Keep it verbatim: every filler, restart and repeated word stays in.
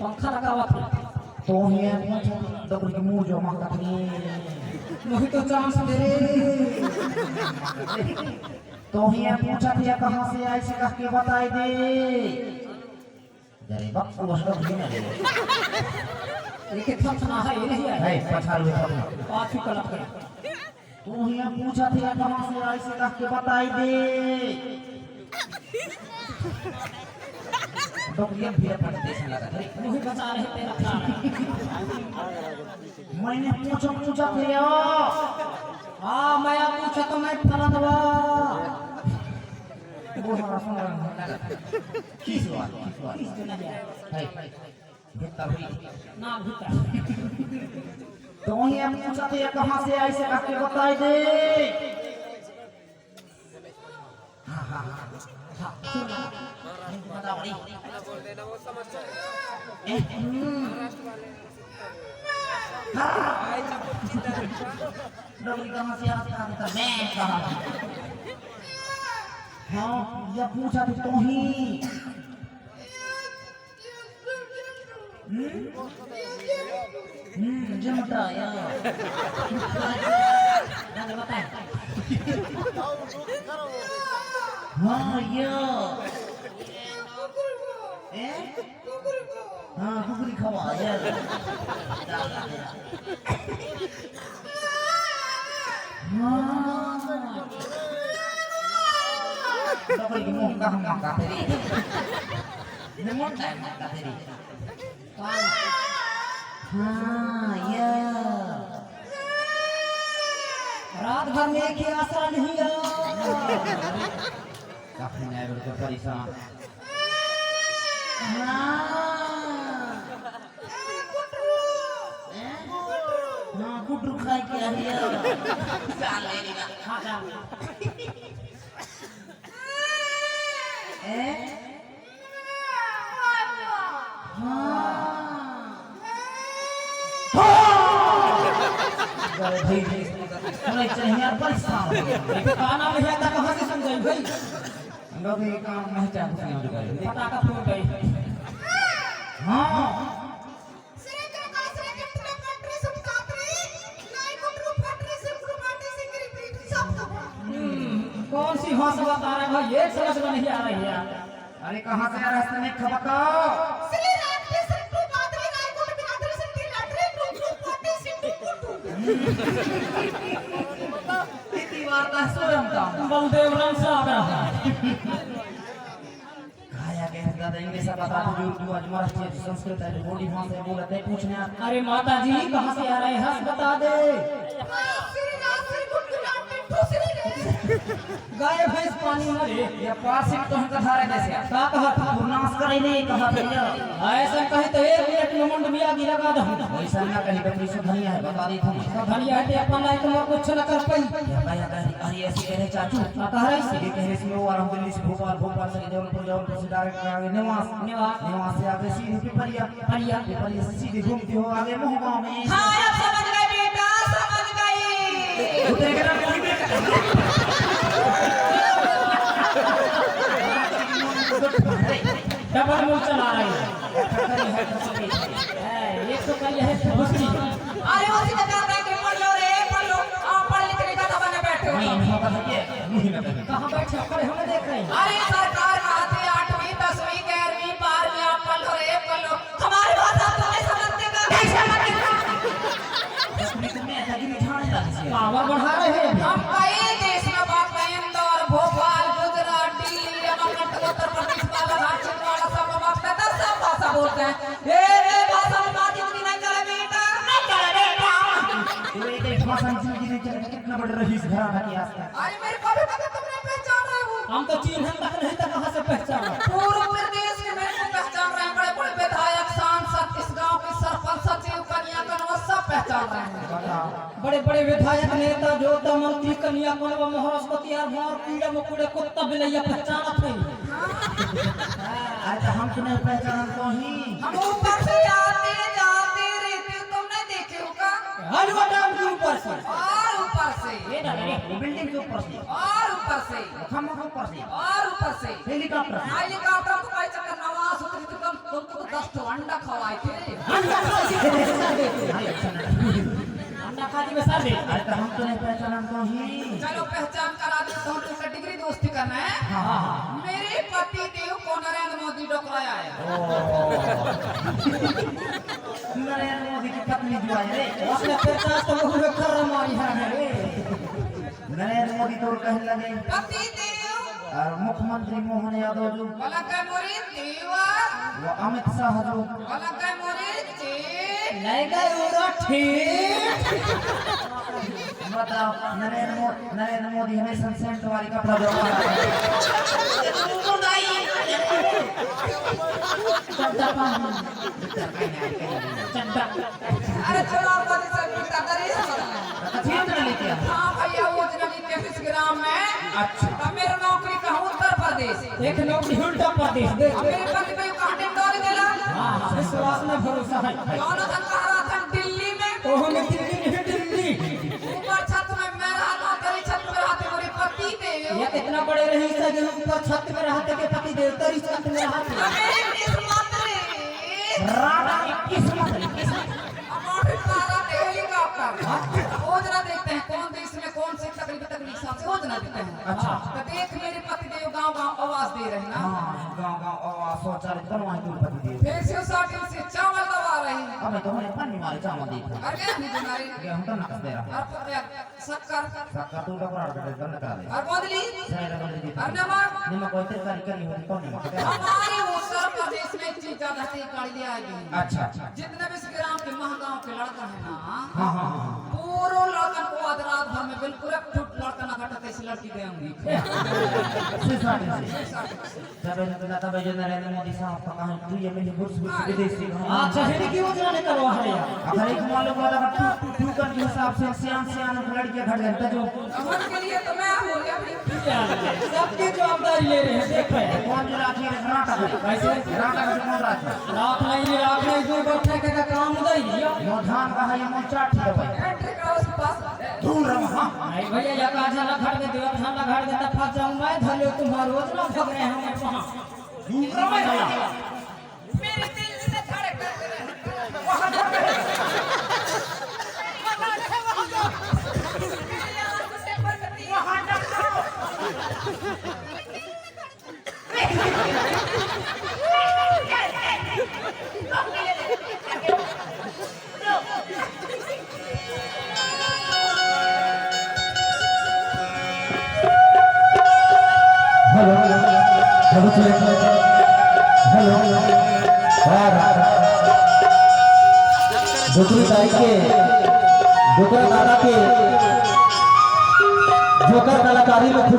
पंखा लगावत हे। तो ही पूछत, डोकरी के मुंह जो मांगत हे। नहीं तो चांस दे रे। तो ही पूछत हे, कहाँ से आइस कह के बताई दे। अरे बक, वो हटो भी ना रे। एक थप ना है, ये नहीं है। है, पछाड़ में थप ना। पाछू कलप है। तू ही पूछत हे, कहाँ से आइस कह के बताई दे। तो ये भी अपन देश में लगा था। मुंह बचा रहे तेरा। मैंने पूछो, पूछत हे। हाँ, मैं पूछा तो मैं फला दवा। वो हमारा सुन रहा है। किस बात, किस बात? किस तो नहीं है। है। भीतर भी। ना भीतर। तो वहीं हम पूछत हे, कहाँ से आइस कह के बताई दे। हाँ, हाँ, हाँ। हाँ, सुन ना। नहीं तो बताओ, नहीं। ए, हम्म। हाँ। डोकरी कहाँ से आइस कह के बताई दे। हाँ, ये पूछत हे तो ही। हम्म? हम्म, जमता यार। हाँ, या। ए? हाँ, कुकरी खवा, या। हाँ। डोकरी के मुंह का हम का तेरी। निमन टाइम का तेरी। हाँ, या। रात भर में एक ही आसरा नहीं है। काफी नया बिल्कुल परेशान। हाँ। हैं? हाँ, गुड्डू खाए के आ रही है। चाल ले लेगा। हाँ, चाल। ए? हाँ। हाँ। अरे भाई, सुनाई चाहिए यार, परेशान हो गया। ये गाना नहीं आता, कहाँ से समझाई भाई? हम लोग ये काम नहीं चाहते समझ गए। फटाका फोड़ गई। हाँ। श्री प्रकाश रे, कितने पटरी सुट कातरी, नाई कुटरू फटरी, सिमरू माटी सिंगरी पीट, सब तो। हम्म, कौन सी हंस बता रहे भाई, एक समझ में नहीं आ रही है। अरे कहाँ से आ रहा है, इसने नहीं खबर बताओ। श्री राम के सिंटू बादरी, नाई कुट बिरादरी, सिंटी लाटरी, टू टू फटी, सिंटू कुटू। इतनी बात है, स्वयं का। बलदेव राम से आ रहा है। खाया गया है दादा, इंग्लिश बता दो, जो उर्दू आज महाराष्ट्रीय संस्कृत है, जो बोली वहाँ से बोला, नहीं पूछने आप। अरे माता जी, कहाँ से आ रहे हैं, हंस बता दे। गाय भैंस पानी में रे। ये पास ही तो हमका धारे जैसे। का कहा था? तू नाश करे नहीं कहा था ये। ऐसा कहे तो एक मिनट में मुंड में आगी लगा दो। वैसा ना कहीं तो पीछे धनिया है, बता दी थी। तो धनिया है तो अपन लायक और कुछ न कर पाई। क्या कहा, कहा, अरे ऐसे कह रहे चाचू। का कह रहे? ये कह रहे इसमें वो आ रहा हूँ दिल्ली से भोपाल, भोपाल से जौनपुर, जौनपुर से डायरेक्ट आगे निवास। निवास। निवास से आगे सीधे पिपरिया। पिपरिया। पिपरिया से सीधे घूमते हो आगे महुआ में। हाँ, अब समझ गए बेटा, समझ गई। उतरे के ना कोई बेटा। डबल मुंह चला रही है। ए, एक तो कही है, दूसरी। अरे, वो सीधा कहता है कि पढ़ लो रे, पढ़ लो। हाँ, पढ़ लिख नहीं पाता, बने बैठे हो। नहीं, नहीं होता था ये, नहीं ना कभी। कहाँ बैठे हो? खड़े होके देख रहे हैं। अरे, सरकार कहा थी, आठवीं, दसवीं, ग्यारहवीं, बारहवीं, आप पढ़ लो रे, पढ़ लो। हमारी भाषा तो नहीं समझते का? कैसे समझते का? पावर बढ़ा रहे हैं। हम कई देश में बात करें, इंदौर, भोपाल, गुजरात, दिल्ली, अमरनाथ, उत्तर प्रदेश, बालाघाट, छिंदवाड़ा, सब में बात करते हैं, सब भाषा बोलते हैं। ए, ए भाषा में बात इतनी नहीं चले बेटा, नहीं चले बेटा। ये एक भाषा में जिंदगी नहीं चलेगा, कितना बड़ा रईस घराना की आस्था। अरे मेरे को भी पता तुम नहीं पहचान रहे हो। हम तो चिन्हन तक नहीं था, कहाँ से पहचाना? पूर्व प्रदेश के मेरे को पहचान रहे हैं, बड़े बड़े विधायक, सांसद, इस गांव के सरपंच, सचिव, कन्या कनवा सब पहचान रहे हैं। बताओ। बड़े बड़े विधायक, नेता, जोता, मंत्री, कन्या कनवा, महाराष्ट्रपति यार, मार कीड़े मकोड़े, कुत्ता बिलैया पहचानत है। आज हम तुम्हें पहचान तो ही। हम ऊपर से आते जाते रहते हो, तुम नहीं देखे हो का? हलवा डाल के ऊपर से। और ऊपर से। ये ना, ये वो बिल्डिंग के ऊपर से। और ऊपर से। खम्भों के ऊपर से। और ऊपर से। हेलीकॉप्टर से। हेलीकॉप्टर तो कोई चक्कर नवास उतरी तो तुम, तुमको तो दस ठो अंडा खवाए थे। अंडा खा के अंडा खा के सर दे। अरे तो हम तो नहीं पहचानन तो ही। चलो पहचान करा देता हूँ, तुमका डिग्री दोस्ती करना है। हाँ, हाँ, हाँ। मेरे पति देव को नरेंद्र मोदी डोकराया है। ओ। नरेंद्र मोदी की पत्नी जो आई रे। उसने पचास तो मुंह में खर्रा मारी है रे। नरेंद्र मोदी तोर कहे लगे। पति देव। और मुख्यमंत्री मोहन यादव जो। बोला कहे मोरे देवर। वो अमित शाह जो। बोला कहे मोरे जेठ। नहीं गए उड़ा ठीक। बताओ, नरेंद्र मो-, नरेंद्र मोदी हमेशा सेंट वाली कपड़ा जो। चड्डा पहन। चड्डा। अरे चलो, आप बात सब करता रही है। अच्छा, ठीक है, लेके आ। हाँ भैया, वो जना के इस ग्राम में। अच्छा। अब मेरा नौकरी कहूँ उत्तर प्रदेश। एक नौकरी उल्टा प्रदेश दे। अब मेरे पति पे कहाँ टिंडोरी देला? हाँ, हाँ, विश्वास में भरोसा है। कौन था कह रहा था दिल्ली में? ओहो में दिल्ली नहीं, दिल्ली। ऊपर छत में मैं रहता, तेरी छत में रहते मेरे पति देव। ये कितना बड़े रहे, इससे जो ऊपर छत में रहते के पति देव, तेरी छत में रहते। अरे किस्मत रे। राणा की किस्मत रे, किस्मत। हमारे तारा के हेलीकॉप्टर। वो जना देखते हैं, कौन देश में कौन से तकलीफ, तकलीफ सबसे वो जना देखते हैं। अच्छा। तो देख, मेरे पति देव गांव गांव आवाज दे रहे हैं ना। हाँ, गांव गांव आवाज शौचालय बनवाए तू पति देव। फिर से साटिन से चावल दबा रहे हैं। अबे तो हमें पन्नी वाले चावल दे। अरे क्या नहीं बना रहे? ये हम तो नकस दे रहा। और पता है, शक्कर। शक्कर तू का पराठ बेटे बंद करा दे। और गोंदली। सही लगा दे। और नमक। नमक कोई तरकारी करी होती, कौन नमक? हमारे उत्तर प्रदेश में एक चीज ज्यादा से कर लिया है। अच्छा, अच्छा। जितने भी इस ग्राम के, महागांव के लड़का है ना, हाँ, हाँ, हाँ, हाँ। पूरो लड़कन को आज रात भर में बिल्कुल एक फुट लड़का ना घटक ऐसी लड़की दे आऊंगी। से साथ में। से साथ में। तबे, तबे जो नरेंद्र मोदी साहब का कहा, तू ये मेरी बुर्स, बुर्स विदेशी हो। हाँ, चाहे नहीं कि वो जाने करवा है यार। अगर एक मान लो, अगर तू, तू, तू कर के हिसाब से सियान, सियान लड़के घर जाता जो। अमन के लिए तो मैं हूँ, या फिर क्या है? सबकी जवाबदारी ले रहे हैं, देख रहे हैं। कौन जो राखी है, कर्नाटक है। कैसे? कर्नाटक से कौन राखी है? राख नहीं, राख नहीं, जो बैठे के, का काम नहीं है। यो धान का है, ये मोल चाट ठीक है भाई। एंट्री करो उसके पास। दूर रहो, हाँ। नहीं भैया, या कहा झंडा खड़ के, देवा झंडा खड़ के, तब फंस जाऊं मैं, धर लो तुम्हारा रोज ना भग रहे हैं वहाँ। दूर रहो भाई। मेरे दिल से धड़कन रहे। वहाँ धड़कन। मेरे आंसू से बरकती। वहाँ धड़कन। Hello, hello, cheque. हेलो, हाँ, हाँ। दूसरी तारीख के डोकरा दादा के जोकर कलाकारी में